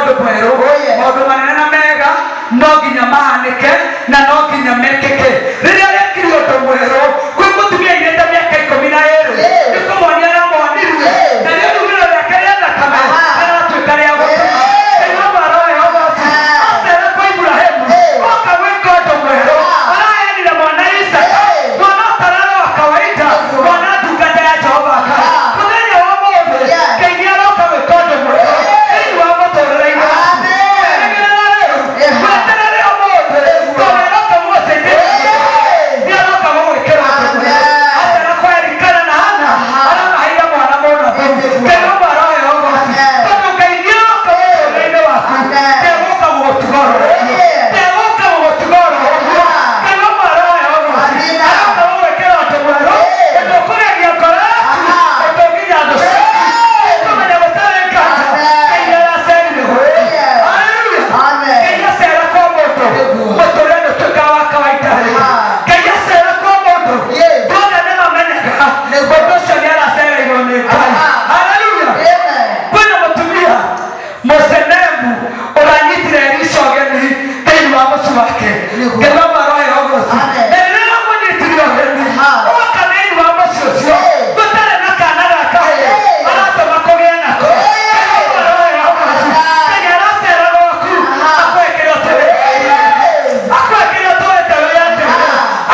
Ũndũ mwerũ. Oh, yes. Maũndũ manene na mega no nginya mahanĩke na no nginya mekĩke. Rĩrĩa arekire ũndũ mwerũ kwĩ mũtumia airĩte mĩaka 12, nĩ kũmonia aramonirie, na rĩo riumĩrĩro rĩake rĩa thakame rĩratuĩka rĩa gũtũma. Jehova aroe ũgoci. Acera kwa Iburahĩmu, oka gwĩka ũndũ mwerũ, araheanire mwana Isaka, mwana ũtararĩ wa kawaida, mwana ndungata ya Jehova Ngai. Mũthenya wa ũmũthĩ, Ngai nĩ aroka gwĩka ũndũ mwerũ thĩinĩ wa mũtũrĩre-inĩ waku. Erĩgĩrĩra rĩu, weterere ũmũthĩ, tondũ aroka gũgũcenjeria, nĩ aroka gũgwĩkĩra ũndũ mwerũ. Acera kwa Elikana na Hana, aramaheire mwana mũnabii. Jehova aroe ũgoci, tondũ Ngai nĩ aroka mũtũrĩre-inĩ waku. Ndegũka gũgũtiga oro ũguo. Ndegũka gũgũtiga oro ũguo. Jehova aroe ũgoci. Aroka gũgwĩkĩra ũndũ mwerũ, ũndũ ũkũgegia ngoro yaku, ũndũ nginya thũ ciaku ikũmenya gũtarĩ nganja Ngai nĩ aracerire gũkũ. Haleluya. Ngai acera kwa mũndũ, mũtũrĩre ndũtuĩkaga wa kawaida rĩngĩ. Ngai acera kwa mũndũ, othe nĩ mamenyaga mũndũ ũcio nĩ aracereirwo nĩ Ngai. Haleluya. Kwĩna mũtumia mũsenemu ũranyitire Elisha ũgeni thĩinĩ wa mũciĩ wake. Ngai wa marohe ũgoci. Na rĩrĩa aramũnyitire ũgeni, oka thĩinĩ wa mũciĩ ũcio gũtarĩ na kana ga kahĩĩ, aratũma kũgĩe nako. Ngai wa marohe ũgoci. Ngai aracera gwaku akũhe kĩrĩa ũtũrĩte, akũhe kĩrĩa ũtũrĩte wĩyatĩre,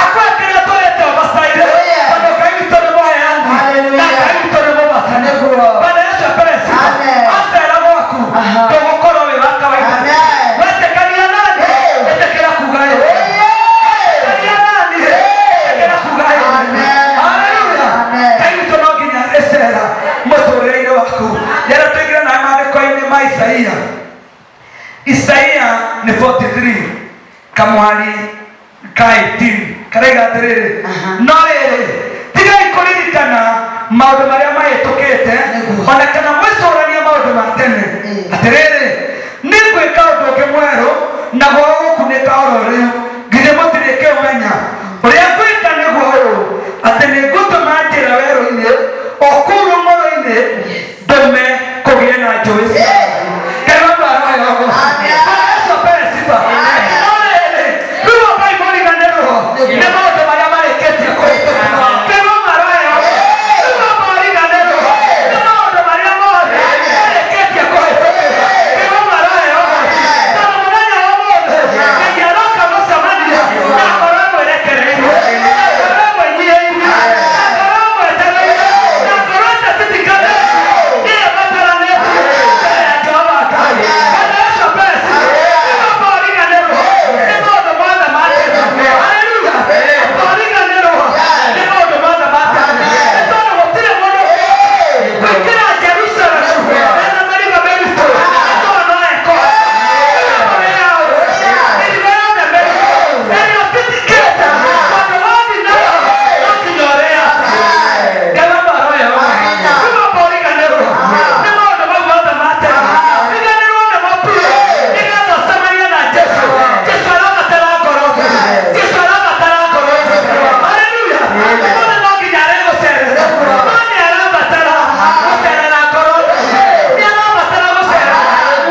akũhe kĩrĩa ũtũrĩte ũbacaire, tondũ Ngai witũ nĩ mũheani na Ngai witũ nĩ mũbatani. Bwana Yesu apewe sifa. Acera gwaku ndũgũkorwo wĩ wa kawaida. Wetĩkania nani, ĩtĩkĩra kuga ĩ. Wetĩkania nani, ĩtĩkĩra kuga ĩ. Haleluya. Ngai witũ no nginya ĩcera mũtũrĩre-inĩ waku. Rĩrĩa tũingĩre nawe maandĩko-inĩ ma Isaia, Isaia nĩ 43 kamwari ka 18 karaiga atĩrĩrĩ, no rĩrĩ, tigai kũririkana maũndũ marĩa mahĩtũkĩte, ona kana mwĩcũranie maũndũ ma tene. Atĩrĩrĩ, nĩ ngwĩka ũndũ ũngĩ mwerũ, naguo ũgũkunĩka oro rĩu, githĩ mũtirĩkĩũmenya? Ũrĩa ngwĩka nĩguo ũyũ, atĩ nĩ ngũtũma njĩra werũ-inĩ, o kũu rũng'ũrũ-inĩ ndũme kũgĩe na njũĩ cia maĩ. Ngai wa maroho ũgoci. Bwana Yesu apewe sifa. No rĩrĩ, rĩu ambai mũriganĩrwo nĩ maũndũ marĩa marĩkĩtie kũhĩtũka. Ngai wa maroho ũgoci. Rĩu amba ũriganĩrwo nĩ maũndũ marĩa mothe marĩkĩtie kũhĩtũka. Ngai wa maroho ũgoci. Tondũ mũthenya wa ũmũthĩ, Ngai aroka gũcemania na ngoro ĩmwerekereirie, na ngoro ĩmwĩnyihĩirie, na ngoro ĩmwetereire, na ngoro ĩtatitikanĩtie, nĩyo ĩbataranĩtie mbere ya Jehova Ngai. Bwana Yesu apewe sifa. Rĩu amba ũriganĩrwo nĩ maũndũ mothe ma tene. Haleluya. Amba ũriganĩrwo nĩ maũndũ mothe ma tene. Nĩ tondũ gũtirĩ mũndũ kũingĩra Jerusalemu ena mĩrigo mĩritũ, nĩ tondũ no ekora. Mĩrigo yothe mĩritũ ĩrĩa ũtitikĩte, tondũ wathiĩ nayo no nginya ũrĩate. Ngai wa maroho rĩu amba ũriganĩrwo nĩ maũndũ mau mothe ma tene, riganĩrwo nĩmo biũ, nĩgetha ũcemanie na Jesu. Jesu arabatara ngoro theru. Jesu arabatara ngoro theru. Haleluya. Ũmũthĩ no nginya arĩgũcerera, no nĩ arabatara gũcerera ngoro theru, nĩ arabatara gũcerera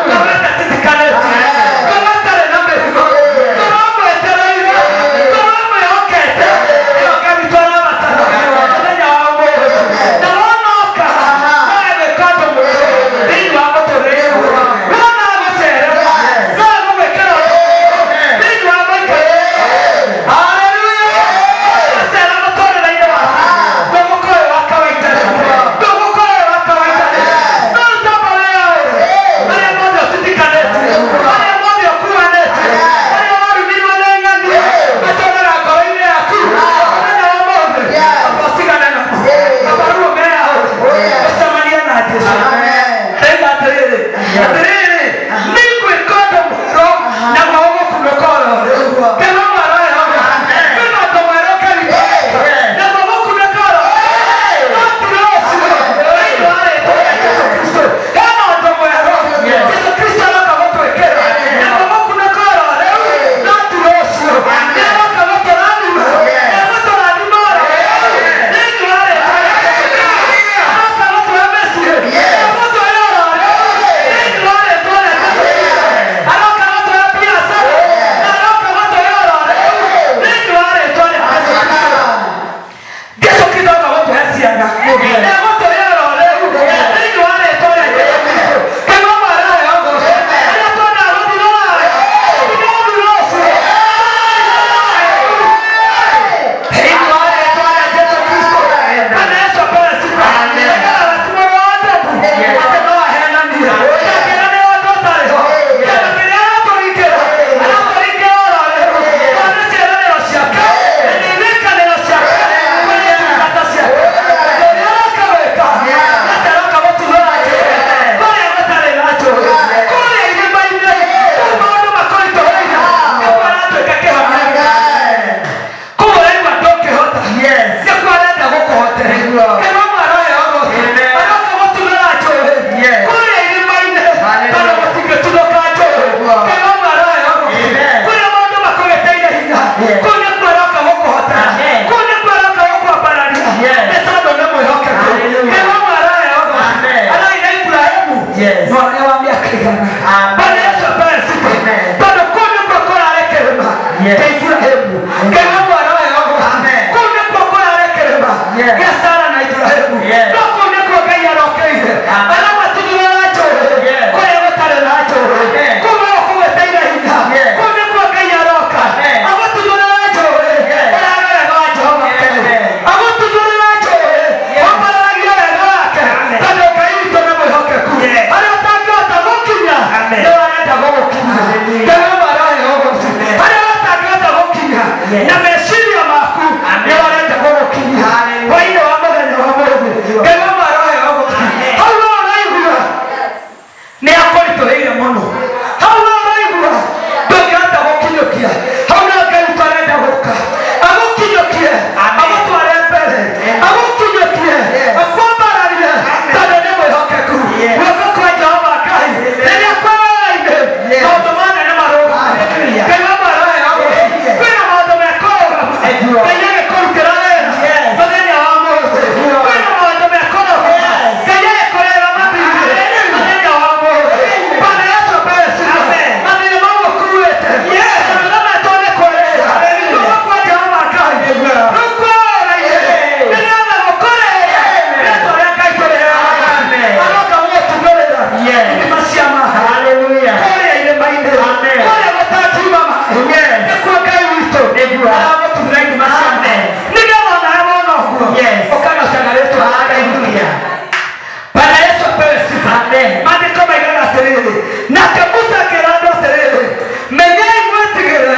ngoro ĩtatitikanĩtie, ngoro ĩtarĩ na mĩrigo, ngoro ĩmwetereire, ngoro ĩmwĩhokete. Ĩyo Ngai witũ arabatara mũthenya wa ũmũthĩ. Na wona oka, no egwĩka ũndũ mwerũ thĩinĩ wa mũtũrĩre waku. Wona agũcerera, no egũgwĩkĩra ũndũ mwerũ thĩinĩ wa mũikarĩre. Haleluya. Acera mũtũrĩre-inĩ waku, ndũgũkorwo wĩ wa kawaida rĩngĩ. Ndũgũkorwo wĩ wa kawaida rĩngĩ. No ũtamba wĩyoere marĩa mothe ũtitikanĩtie, marĩa mothe ũkuanĩtie, marĩa warumirwo nĩ ng'ani, matũũraga ngoro-inĩ yaku. Mũthenya wa ũmũthĩ, amba ũtigane namo. Amba rĩu ũmeyaũre, ũcemanie na Jesu. Raiga atĩrĩrĩ, atĩrĩrĩ, nĩ ngwĩka ũndũ mwerũ, naguo ũgũkunũka oro rĩu. Ngai wa maroho kwĩna ũndũ mwerũ Ngai witũ areka, naguo ũgũkunũka oro rĩu. No ti rũciũ, thĩinĩ wa rĩtwa rĩa Jesu Kristo. Hena ũndũ mwerũ Jesu Kristo aroka gũtwĩkĩra, naguo ũgũkunũka oro rĩu, no ti rũciũ. Nĩ aroka gũtũrathima, nĩ egũtũrathima oro rĩu, thĩinĩ wa rĩtwa rĩa Jesu Kristo. Aroka gũtũhe mĩciĩ, nĩ egũtũhe oro rĩu, thĩinĩ wa rĩtwa rĩa Jesu Kristo. Yes. Mwana wa mĩaka 100. Amen. Bwana Yesu apewe sifa. Amen. Tondũ kũu nĩkuo kũrarĩ kĩrĩma Yes. kĩa Iburahĩmu. Ngai wa mwana wa Yohana. Amen. Kũu nĩkuo kũrarĩ kĩrĩma Yes. gĩa Sara na Iburahĩmu. Yes. No kũu nĩkuo Ngai arokeire. Amen. Aramatigĩrĩra njũũĩ Yes. kũrĩa gũtarĩ na njũũĩ. Amen. Kũu no kũgwĩteire hinya. Yes. Kũu nĩkuo Ngai aroka. Amen. Agũtuthũrĩra njũũĩ. Yes. Ũrage wega wa Jehova Ngai. Amen. Agũtuthũrĩra njũũĩ. Yes. Wambararagia wega wake. Amen. Tondũ Ngai witũ nĩ mwĩhokeku. Yes. Harĩa ũtangĩhota gũkinya, Amen. nĩwe arenda gũgũkinyia. Hallelujah. Ngai wa mwana wa Yohana. Amen. Harĩa ũtangĩhota gũkinya, Yes. na meciria maku, Amen. nĩwe arenda gũgũkinyia. Hallelujah. Hwaĩ-inĩ wa mũthenya wa ũmũthĩ, Ngai wa mwana wa Yohana. Amen. Hau no ũraigua nĩ akũritũhĩire mũno. Hau no ũraigua ndũngĩhota gũkinyũkia. Hau no Ngai witũ arenda gũka agũkinyũkie, Amen. agũtware mbere, agũkinyũkie, Yes. akwambararie, Amen. tondũ nĩ mwĩhokeku. Yes. Guoko kwa Jehova Ngai rĩrĩa kwĩ wĩra-inĩ, Yes. maũndũ manene marũgama. Hallelujah. Ngai wa mwana wa Yohana. Yes. Kwĩna maũndũ mekũrũgama. Nĩguo. Ngai agĩkũrutĩra wĩra Yes. mũthenya wa ũmũthĩ. Nĩguo. Kwĩna maũndũ mekũrũgama. Yes. Ngai agĩkũrĩra mathirĩ Hallelujah. mũthenya wa ũmũthĩ. Bwana Yesu apewe sifa. Amen. Mathirĩ mau ũkuĩte. Yes. Ũrũgamĩtwo nĩ kũrĩra. Hallelujah. Guoko kwa Jehova Ngai. Nĩguo. Rĩu kwĩra-inĩ, Amen. nĩgetha gũkũrĩra. Amen. Rĩĩtwa rĩa Ngai tũrĩheanaga. Amen. Aroka gũgũtugũrĩra. Yes. Ithima cia maĩ. Hallelujah. Kũrĩa irĩma-inĩ. Amen. Kũrĩa gũtangiuma maĩ. Yes. Nĩkuo Ngai witũ Nĩguo. aragũtugĩra ithima cia maĩ. Amen. Nĩgetha onawe wona ũguo, Yes. ũkagocaga rĩĩtwa rĩa Ngai witũ. Hallelujah. Bwana Yesu apewe sifa. Amen. Maandĩko maigana atĩrĩrĩ, nake Musa akĩra andũ atĩrĩrĩ, menyai mwĩtigĩre,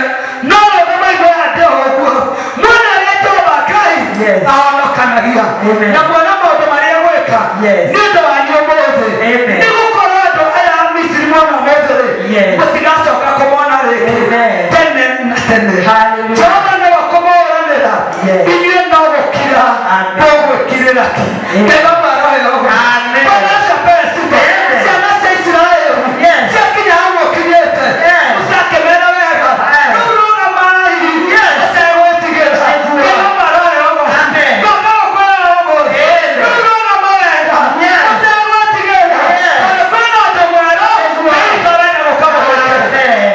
no rũgamai mwĩhande o ũguo, muone ũrĩa Jehova Ngai Yes. ahonokanagia, Amen. na muone maũndũ marĩa egwĩka Yes. nĩ ũndũ wanyu ũmũthĩ. Amen. Nĩ gũkorwo andũ aya a Misiri mona ũmũthĩ-rĩ, Yes. mũtigacoka kũmona rĩngĩ Amen. tene na tene. Hallelujah. Jehova nĩwe ũkũmũhũranĩra, Yes. inyuĩ no gũkira Amen. mũgwĩkirĩra ki. Amen. Ngai wa mwana wa Yohana. Amen. Bwana Yesu apewe sifa. Amen. Ciana cia Isiraeli Yes. ciakinya hau ũkinyĩte, Yes. Musa akĩmera wega, Yes. rĩu rũgamai, Yes. mũtegwĩtigĩra. Nĩguo. Ngai wa mwana wa Yohana. Amen. Ngoka gũkwĩra ũmũthĩ, Amen. rĩu rũgama wega, Yes. mũtegwĩtigĩra. Yes. Tondũ kwĩna ũndũ mwerũ, Nĩguo. Ngai witũ arenda gũka gũgwĩkĩra. Amen.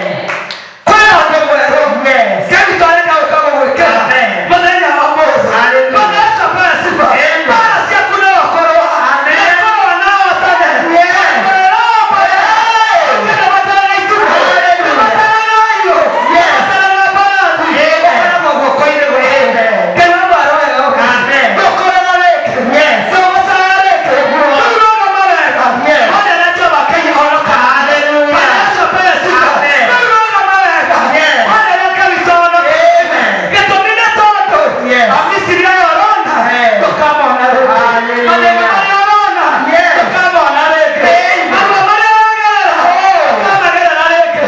Kwĩna ũndũ mwerũ, Yes. Ngai witũ arenda gũka gũgwĩkĩra Amen. mũthenya wa ũmũthĩ. Hallelujah. Bwana Yesu apewe sifa. Amen. Mbara ciaku no ũkorwo. Amen. Nĩũkorwo na ũhotane. Yes. Gĩtũmi nĩ tondũ Yes. Amisiri aya ũrona Yes. ndũkamona rĩngĩ. Hallelujah. Mathĩna marĩa ũrona Yes. ndũkamona rĩngĩ. Maruo marĩa ũragerera ndũkamagerera rĩngĩ.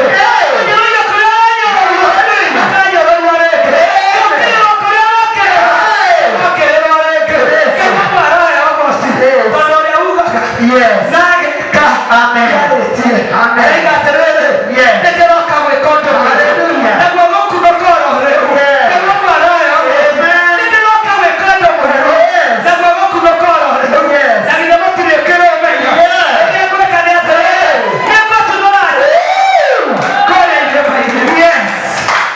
Kũnyũrũrio kũrĩa ũranyũrũrio ndũkanyũrũrio rĩngĩ. Gũkĩrĩrwo kũrĩa ũrokĩrĩrwo ndũgokĩrĩrwo rĩngĩ. Ngai wa mwana wa ũgoci, tondũ ũrĩa ugaga Yes. na agĩka Amen. nĩarĩtie. Amen. Aroiga atĩrĩrĩ, Yes. nĩndĩroka gwĩka ũndũ mwerũ. Hallelujah. Naguo gũkunũka oro rĩu. Yes. Ngai wa mwana wa ũgoci, Amen. nĩndĩroka gwĩka ũndũ mwerũ. Yes. Naguo gũkunũka oro rĩu. Yes. Na githĩ mũtirĩ kĩrũmenya. Yes. Ũrĩa ngwĩka nĩ atĩrĩrĩ, nĩngũtuthũra kũrĩa irĩma-inĩ. Yes.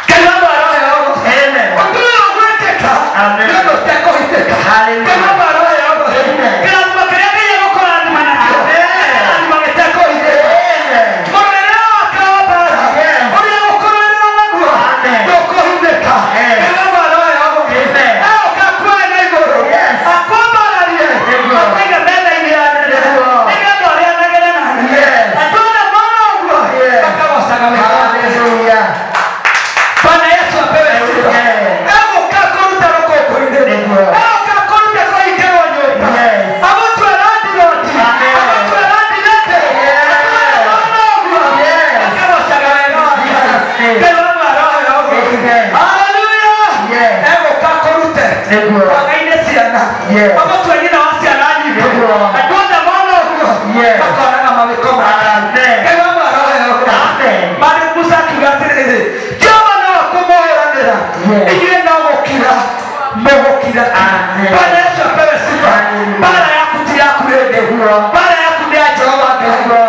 Ngai wa mwana wa ũgoci, Amen. ũndũ ũyũ ũgwĩkĩka Amen. nĩ ũndũ ũtekũhitĩka. Hallelujah. Ngai wa mwana wa ũgoci, Amen. kĩrathimo kĩrĩa Ngai egũkũrathima nakĩo, Amen. kĩrathimo gĩtekũhitĩka. Amen. Mũrũĩre wake wa mbara, Yes. ũrĩa ũkũrũĩrĩra naguo, Amen. ndũkũhithĩka. Yes. Ngai wa mwana wa ũgoci, Amen. egũka kuoe na igũrũ, Yes. akwambararie, Nĩguo. akũige metha-inĩ ya nene, Nĩguo. nĩgetha ũrĩanagĩre na nene. Yes. Andũ othe mona ũguo, Yes. makagocaga wega wake. Hallelujah. Bwana Yesu apewe sifa. Amen. Egũka kũruta rũkũngũ-inĩ. Nĩguo. Egũka kũruta kũhingĩrwo nyũmba. Yes. Agũtue landlord. Amen. Agũtue landlady. Yes. Andũ othe mona ũguo, Yes. makagocaga wega wake. Jesus name. Ngai wa mwana wa ũguo. Amen. Hallelujah. Yes. Egũka kũrute Nĩguo. wagaine ciana. Yes. Agũtue nyina wa ciana nyingĩ. Nĩguo. Andũ othe mona ũguo, Yes. makonaga mawĩko make. Amen. Ngai wa mwana wa ũguo. Amen. Maandĩko Musa akiuga atĩrĩrĩ, Jehova no akũmũhũranĩra, Yes. inyuĩ no gũkira mũgũkira. Amen. Bwana Yesu apewe sifa. Hallelujah. Mbara yaku ti yaku rĩngĩ, Nĩguo. mbara yaku nĩ ya Jehova Ngai. Nĩguo.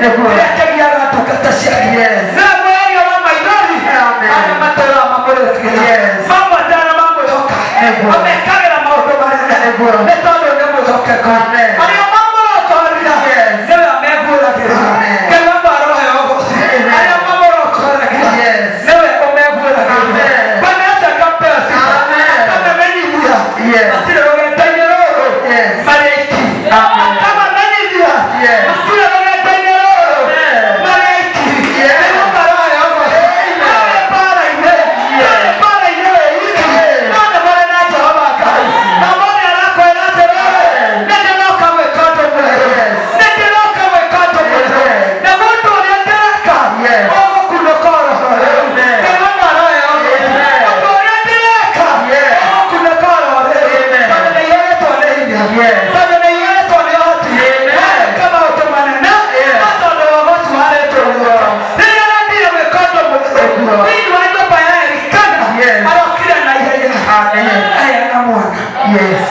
Nĩguo. Kĩrĩa kĩgiaga ndungata ciake. Yes. Nĩwe mweheria wa maithori Amen. arĩa matũũraga mamũrĩragĩra. Yes. Mamwendana mamwĩhoka. Nĩguo. Amekagĩra maũndũ manene. Nĩguo. Nĩ tondũ nĩ mwĩhokeku. Amen. Arĩa mamũrongoria Yes. nĩwe ameguũragĩria. Amen. Ngai wa maroho ũgoci. Amen. Arĩa mamũrongoragia Yes. nĩwe ũmeguũragĩria. Amen. Bwana Yesu akampea sifa. Amen. Akamamenyithia. Yes. Matirĩ rũgendo-inĩ rũrũ Yes. marĩ aiki. Amen. Akamamenyithia. Yes. Matirĩ rũgendo-inĩ rũrũ Amen. marĩ aiki. Yes. Ngai wa maroho ũgoci. Amen. Marĩ mbaara-inĩ. Yes. Marĩ mbaara-inĩ wĩ iki. Yes. No nĩ marĩ na Jehova Ngai. Na ũmũthĩ arakwĩra atĩrĩrĩ, Amen. nĩ ndĩroka gwĩka ũndũ mwerũ. Yes. Nĩ ndĩroka gwĩka ũndũ mwerũ. Amen. Na mũndũ ũrĩa ndĩreka, Yes. ũgũkunũka oro rĩu. Amen. Ngai wa maroho ũgoci. Amen. Ũndũ ũrĩa ndĩreka, Yes. ũgũkunũka oro rĩu. Amen. Tondũ nĩ iyũrĩtwo nĩ hinya. Yes. Tondũ nĩ iyũrĩtwo nĩ ũhoti. Amen. Weka maũndũ manene, Yes. no tondũ wa ũhoti wa rĩĩtwa rĩake. Rĩrĩa arendire gwĩka ũndũ mwerũ, Nĩguo. thĩinĩ wa nyũmba ya Elikana, Yes. arokire na ihenya. Amen. Aya na mwana. Yes.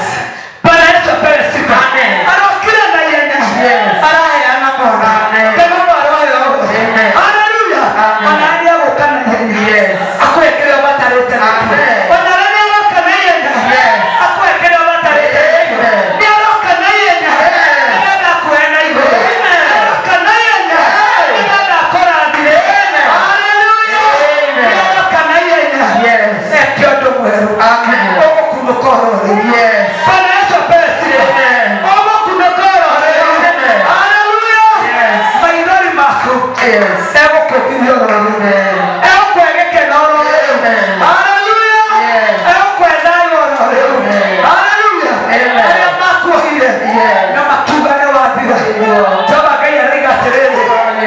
Bwana Yesu apewe sifa. Amen. Arokire na ihenya. Yes. Araheana mwana. Amen. Ngai wa maroho ũgoci. Amen. Haleluya. Amen. Ona arĩa agũka na ihenya. Yes. Akũhe kĩrĩa ũbatarĩte nakĩo. Amen. Ona arĩa aroka na ihenya. Yes. Akũhe kĩrĩa ũbatarĩte nakĩo. Amen. Nĩ aroka na ihenya. Amen. Nĩgetha akũhe na igũrũ. Amen. Nĩ aroka na ihenya. Amen. Nĩgetha akũrathime. Amen. Haleluya. Amen. Nĩ aroka na ihenya. Yes. Eke ũndũ mwerũ. Amen. Ũgũkunũka oro rĩu. Yes. Bwana Yesu apewe sifa. Amen. Ũgũkunũka oro rĩu. Amen. Haleluya. Yes. Maithori maku Yes. egũkũkinyia oro rĩu. Amen. Egũkũhe gĩkeno oro rĩu. Amen. Haleluya. Yes. Egũkũhe thayũ oro rĩu. Amen. Haleluya. Amen. Arĩa makuohire Yes. na makiuga nĩ wathira. Nĩguo. Jehova Ngai aroiga atĩrĩrĩ,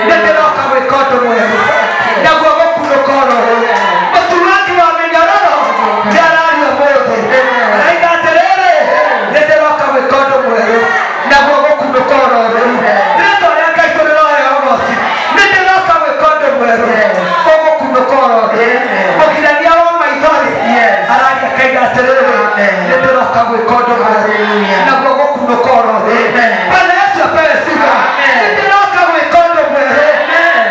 nĩ ndĩroka gwĩka ũndũ mwerũ naguo gũkunũka oro rĩu. Mũtuangi wa mĩnyororo nĩ araria ũmũthĩ. Aroiga atĩrĩrĩ, nĩ ndĩroka gwĩka ũndũ mwerũ naguo gũkunũka oro rĩu. Rĩĩtwa rĩa Ngai tũrĩroheo ũgoci. Nĩ ndĩroka gwĩka ũndũ mwerũ ũgũkunũka oro rĩu. Amen. Mũgirania wa maithori Yes. araria akaiga atĩrĩrĩ, Amen. nĩ ndĩroka gwĩka ũndũ mwerũ Hallelujah. naguo gũkunũka oro rĩu. Amen. Bwana Yesu apewe sifa. Amen. Nĩ ndĩroka gwĩka ũndũ mwerũ Amen.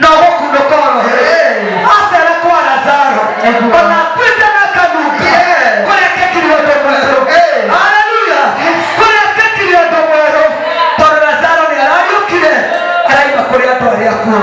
na ũgũkunũka oro rĩu. Amen. Acera kwa Lazaro Nĩguo. ona akuĩte na kanunga Yes. kũrĩa kekire ũndũ mwerũ. Amen. Haleluya. Kũrĩa kekire ũndũ mwerũ tondũ Lazaro nĩ arariũkire araima kũrĩ andũ arĩa akuũ.